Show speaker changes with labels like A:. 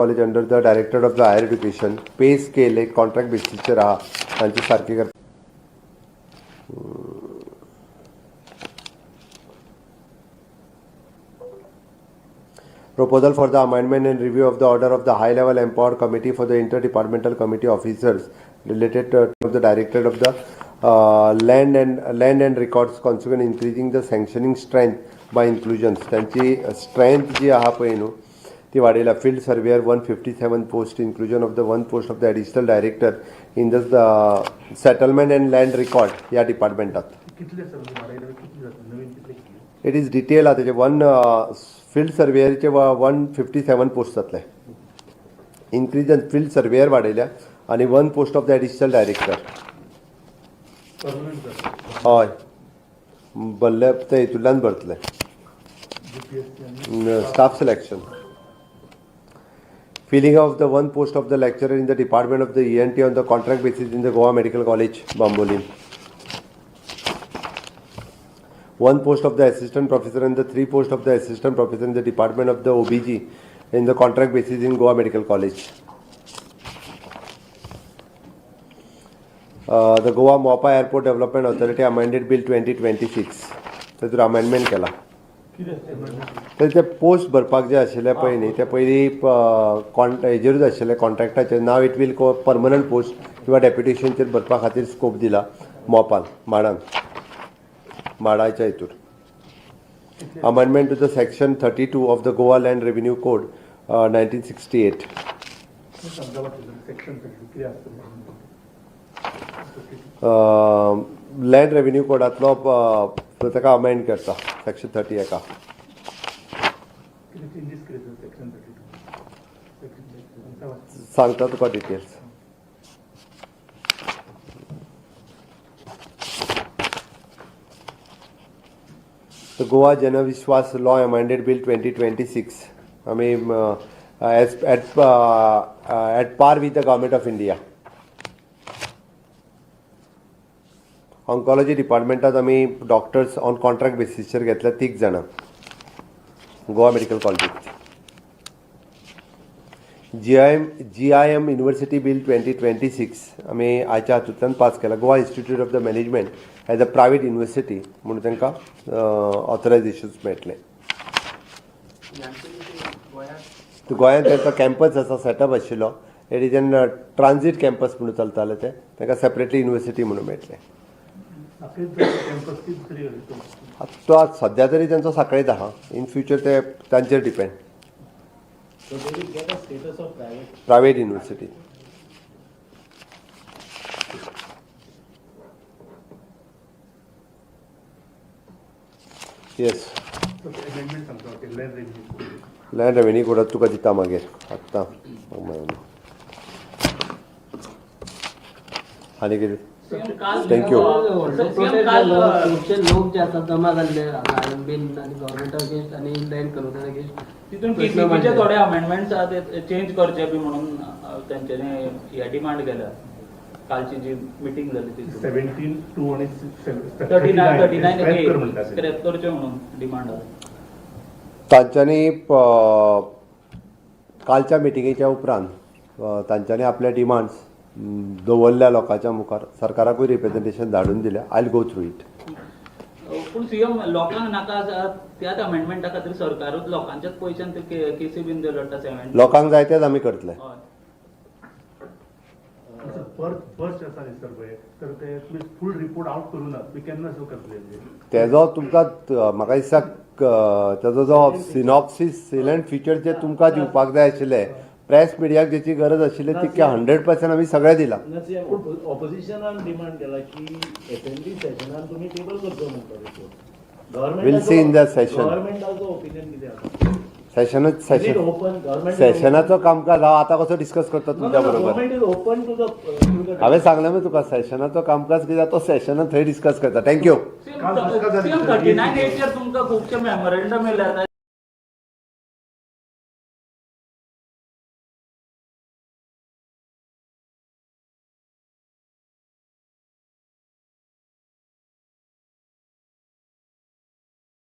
A: College under the Director of the Higher Education, pay scale एक contract बेसिसचेर आहा, तांची सारकी करता. Proposal for the amendment and review of the order of the High Level Empowered Committee for the Interdepartmental Committee Officers related to the Directorate of the Land and Records, consequent increasing the sanctioning strength by inclusions. त्यांची strength जी आहा पळय न्हू, ती वाडयला. Field surveyor 157 post, inclusion of the one post of the Additional Director in the Settlement and Land Record ह्या डिपार्टमेंटात.
B: कितले sir वाडयले? कितले जाता नवीन, कितले?
A: It is detail आहा तेजे. वन फिल्ड सर्वेयरचे 157 पोस्ट जातले. इन्क्रीज इन फील्ड सर्वेयर वाडयल्या आनी one post of the Additional Director.
B: Permanent जाता?
A: हय, भरले ते हितूंतल्यान भरतले.
B: जीपीएससी आनी
A: Staff selection. Filling of the one post of the lecturer in the Department of the ENT on the contract basis in the Goa Medical College, Bambolim. One post of the assistant professor and the three post of the assistant professor in the Department of the OBG in the contract basis in Goa Medical College. The Goa Mopa Airport Development Authority Amended Bill 2026, तातूंत amendment केला.
B: कितें amendment?
A: तर ते post भरपाक जे आशिल्ले पळय न्ही, ते पयलीं हेजेरूच आशिल्ले, कॉन्ट्रॅक्टाचेर. Now it will go permanent post किंवा डेप्युटेशनचेर भरपा खातीर स्कोप दिला मोपान, माडान, माडाच्या हितूर. Amendment to the section 32 of the Goa Land Revenue Code, 1968.
B: समजा सेक्शन 32 कितें आसतलें?
A: लँड रेव्हेन्यू कोडांतलो ताका अमेंड करता, सेक्शन 30 एका.
B: कितें चेंजीस कितें सर सेक्शन 32 सेक्शन?
A: सांगता तुका details. The Goa Janvishwas Law Amended Bill 2026. I mean, as at par with the Government of India. Oncology डिपार्टमेंटात आमी डॉक्टर्स ऑन कॉन्ट्रॅक्ट बेसीसचेर घेतल्या, तीग जाणां, गोवा मेडिकल कॉलेजीत. GIM University Bill 2026 आमी आयच्या हातूंतल्यान पास केला. Goa Institute of the Management as a private university म्हणून तांकां ऑथरायझेशन्स मेळटलें. गोंयांत तांचो कॅम्पस आसा, सेटअप आशिल्लो. It is an transit campus म्हणून चलतालें तें. तांकां सेपरेटली युनिवर्सिटी म्हणून मेळटलें.
B: कॅम्पस की दुसरी कडेन?
A: तो आज सद्या तरी तांचो साखळेत आहा. इन फ्युचर ते तांचेर depend.
C: So they will get a status of private.
A: Private university, yes.
B: Amendment सांगता, okay, land revenue.
A: Land revenue कोडात तुका दिता मागीर आत्तां. आनी कितें? Thank you.
D: CM काल खुबशे लोक जे आसा जमा जाल्ले हांगा बीन आनी गव्हर्मेंटा अगेन्स्ट आनी लँड कन्वर्जना अगेन्स्ट.
E: तितून केसीबीचे थोडे अमेंडमेंट्स आहा, ते चेंज करचे बी म्हणून तेंच्यांनी हे डिमांड केल्या कालची जी मिटींग जाली तितून.
B: 17(2) आणि
E: 39, 39
B: स्क्रॅप कर म्हणटा ते.
E: स्क्रॅप करचे म्हणून डिमांड आहा.
A: तांच्यांनी कालच्या मिटिंगेच्या उपरांत तांच्यांनी आपले डिमांड्स दवरल्या लोकांच्या मुखार. सरकाराकूय रिप्रेझेंटेशन धाडून दिल्या. I go through it.
E: पूण सीएम, लोकांक नाका आसा त्याच अमेंडमेंटा खातीर सरकारूच लोकांच्याच पयशान ते केसीबीन लडटा सेव्हन.
A: लोकांक जाय तेच आमी करतले.
E: हय.
B: फर्स्ट आसा न्ही सर पळय, तर ते तुमी फूल रिपोर्ट आउट करूं ना, तुमी केन्ना सो करतले म्हणजे?
A: तेजो तुमकां म्हाका दिसता तेजो जो सिनॉप्सिस, सिलेंट फिचर जे तुमकां दिवपाक जाय आशिल्ले, प्रेस मिडियाक जेची गरज आशिल्ली, ती 100% आमी सगळें दिलां.
C: पूण ऑपोजिशनान डिमांड केला की असेंब्ली सेशनान तुमी टेबल करचो म्हणटा report.
A: We'll see in the session.
C: गव्हर्मेंटाचो ओपिनियन कितें आसा?
A: सेशनच
C: is it
A: session
C: open government?
A: सेशनाचो कामकाज हांव आतां कसो डिस्कस करता तुमच्या बरोबर?
C: Government is open to the
A: हांवें सांगलें मरे तुका, सेशनाचो कामकाज कितें तो सेशनात थंय डिस्कस करता. Thank you.
B: काल बसका जाली.
E: सीएम, 39 एचेर तुमकां खुबशे मेमोरेंडम येयले.